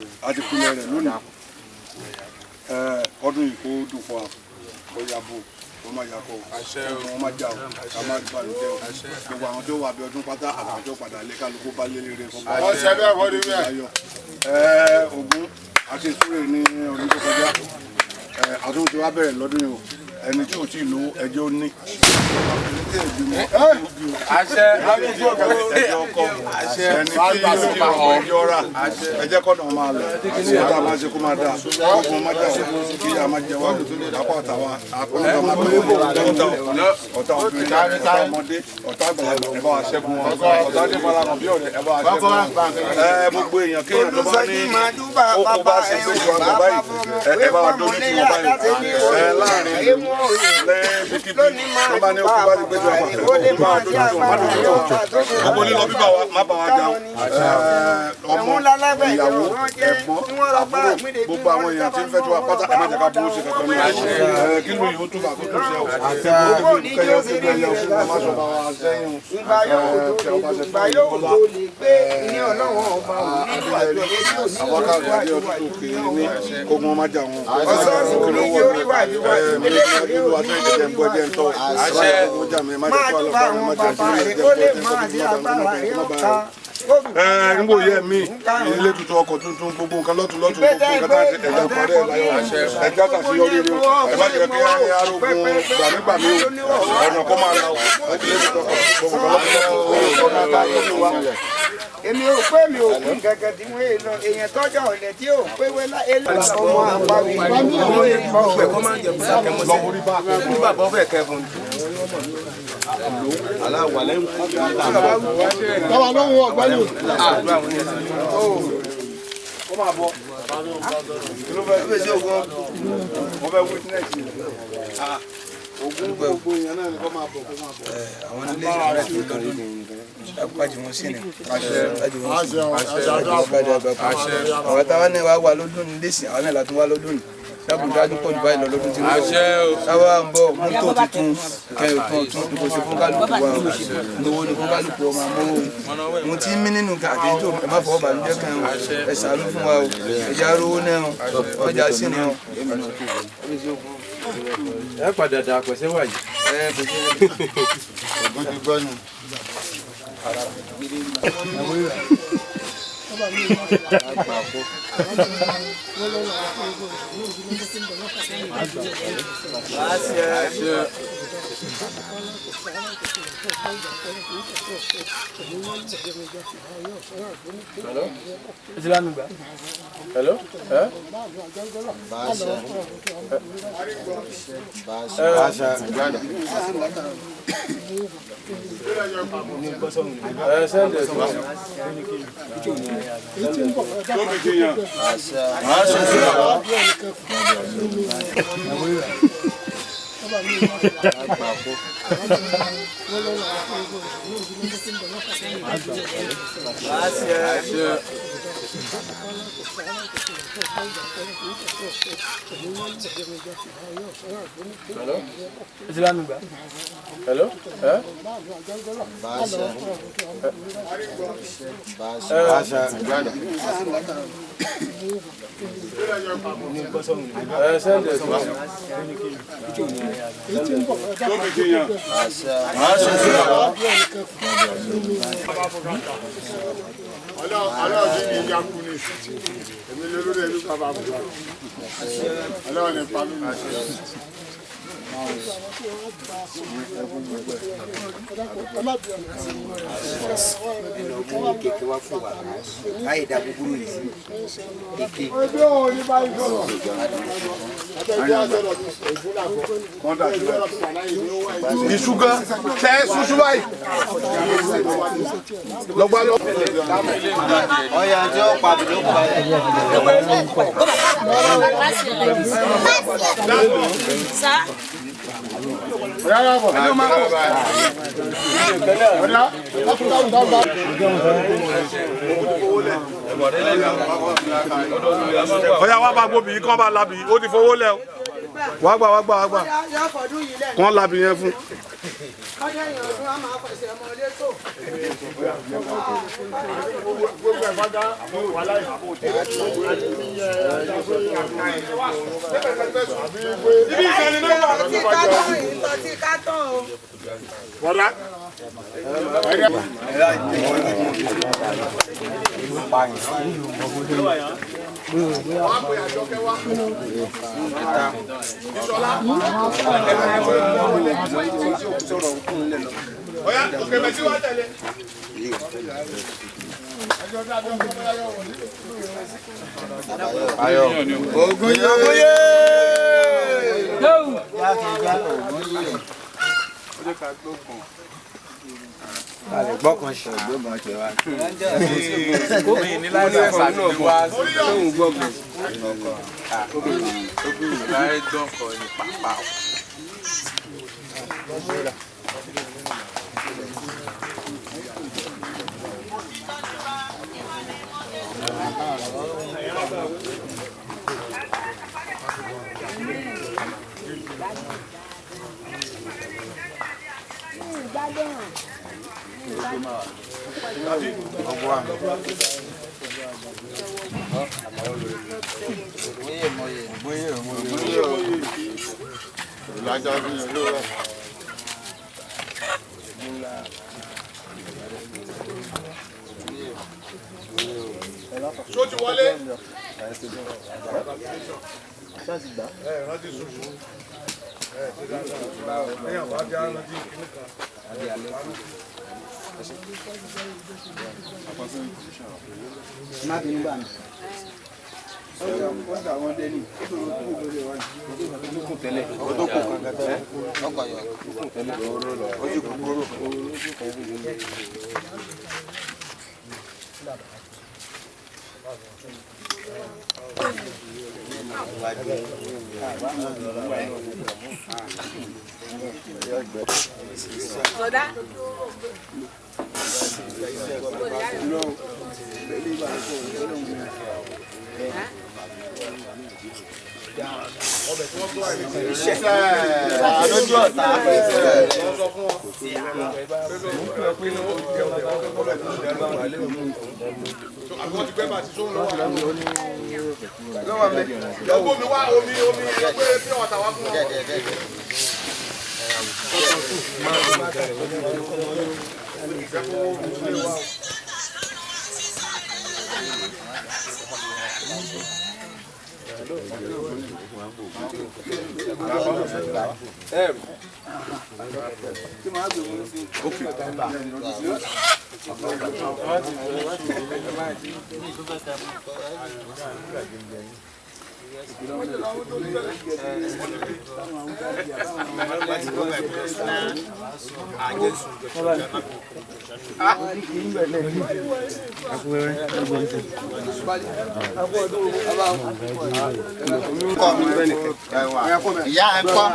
A ti pilẹ̀ rẹ̀ lónìí. Ọdún yìí kó dùn fún wa, kó yàbò, kó má yàkọ, kó má jà o, ká má bàlùjẹ́ o. Gbogbo àwọn tó wà bí ọdún pátá àtàwọn tó padà lé kálukú bá lé lére kó bá ayọ̀. Ògún àti ìsúre ní ọdún tó kọjá, àtúntò wa bẹ̀rẹ̀ lọ́dún yìí o. Ẹni tí ò tí ì lówó ẹjẹ́ ó ní. Àṣẹ. Ẹjẹ́ ọkọ ẹni tí yóò ti rọ̀ ẹjẹ́ ọ̀rà ẹjẹ́ kọ́nà máa lọ kó tá a máa ṣe kó máa dáa kó máa jà wá kí a máa jẹ wá apá ọ̀tá wa apá ọ̀tá máa bẹ̀rẹ̀ ọ̀tá ọkùnrin, ọ̀tá obìnrin, ọ̀tá ọmọdé, ọ̀tá àgbàlagbà, ẹ bá wa ṣẹ́gun wọn, ọ̀tá tí fara hàn bí ọ̀rẹ́, ẹ bá wa ṣẹ́gun wọn. Gbogbo èèyàn kéèyàn tó bá ní oko bá ṣe pé ju àgbà báyìí, ẹ bá wa dójú tì wọn báyìí láàrin ìlú lẹ́ẹ̀bíkíbi tó bá ní oko bá ti gbé ju àgbà, ẹ bá wa dójú tì wọn, má dójú tì wọn. Gbogbo lílọ bíbá wa má bá wa jà ọmọ, ìyàwó, ẹ̀gbọ́n, àbúrò, gbogbo àwọn èèyàn tí ń fẹ́ tí wa pátá, ẹ má jẹ́ ká burú sí kankan náà. Kí ló yìí ó túbà kó tún ṣe o, kẹyọ kí ló yẹ fún wa má sọ bá wa sẹ́yìn o. Tí ọba ṣe fún ìkọlá àwọn káàdì adé ọdún tó kéré ní kógun ọmọ jà wọn kí ló wọ mí ìlú àti ìjẹ ń bọ ẹjẹ ń tọ kógun jà mí má jẹ kó àlọ́ bá mi má jẹ kó ẹjẹ ń bọ ẹjẹ ń tọ má jẹ kó má bá nígbò yẹ mí ilé tuntun, ọkọ̀ tuntun, gbogbo nǹkan lọ́tún lọ́tún, gbogbo nǹkan tá a ṣe ẹ̀já parí ẹ̀ láyọ̀, ẹ̀já ṣàṣeyọrí rẹ o. Ẹ má jẹ́ kí arógun gbàmígbàmí o, ọ̀nà kó máa la o, ilé tuntun, ọkọ̀ tuntun, gbogbo nǹkan lọ́tún lọ́tún. Èmi ò pé mi ò kún gẹ́gẹ́ tí wọ́n lọ èèyàn tọ́jà ọ̀lẹ̀ tí ò pé wẹ́lá ọmọ àpáwí. Bàbá ló ń wọ ọ̀gbẹ́ni. Ó máa bọ̀ kí ló fẹ́ wọ́n fẹ́ witness ogun gbogbo èèyàn náà ni kó máa bọ̀, kó máa bọ̀. Àwọn ilé ìṣẹ̀lẹ̀ tó kàn rí apájì wọn sí ni apájì wọn sí ni apájì àgbà kan. Àwọn táwa náà wá wà lọ́dún ní lẹ́sìn, àwọn náà látún wá lọ́dún ní dákun dájú pọ̀ jù báyìí lọ lọ́dún tí ń bọ̀. Táwa ń bọ̀ mọ́tò tuntun kẹyọ̀ kan ọ̀tún ní kò sí fún kálukú wa o, lówó ní fún kálukú ọmọ àmọ́wò mo ti ń mí nínú kàkiri tó ẹ má fọwọ́ bànújẹ́ kan o, ẹ ṣàánú fún wa o, ẹ já rówó náà o, ọjà sí ni o. Ẹ padà dà pẹ̀sẹ̀ wà yìí. Ẹ kò sí. Ògùn ti gbọ́ ni. Hello? Ẹ? Ẹ send ẹ̀ sí wa. Tóbi ti yàn. Hello? Ẹ? Ẹ send ẹ̀ sí wa. Tóbi ti yàn. Ọlọ́run ti ní ìyá kú ni. Èmi lórí ẹbí bàbá mi. Ọlọ́run ní pa mí mi. Kéèké wá fún wa láyé dá gbogbo yìí sí kéèké. Ẹgbẹ́ òun ní báyìí sọ̀rọ̀. Àtẹ̀jẹ́ àsọ̀rọ̀ ègún làbọ̀. Kọ́ńtà sílẹ̀. Iṣu gan tẹ́ ẹ ṣuṣu báyìí. Lọ́gbà lọ. Ọyà tí ó pa bìló pa. Ọ̀yá wá bá gbóbi yìí kán bá labi ó ti fowó lẹ̀ o. Wá gbà, wá gbà, wá gbà. Kán labi yẹn fún. Gbogbo ẹ̀ bá dá wàhálà Ibi ìsẹ̀ni náà wà. Ti ká tán ìtọ́ ti ká tán o. Bọ́dá. Ọ̀yá òkè mẹ́tí wá tẹ̀lé. Ogun yóò Ìlàjà fi yàn lóra. Ṣó ti wọlé? Ẹ rántí ṣoṣo. Ẹ ti dáadáa. Ẹyàn bá jẹ́ rántí kíní kan. Ọ̀dà. Lójú ọ̀tá. Àwọn ti gbẹ́ bá ti sóhun lọ́wọ́. Lọ́gbọ́n mi wá omi omi ẹ pé bí ọ̀tà wá fún wọn. Ìyá ẹ kọ́.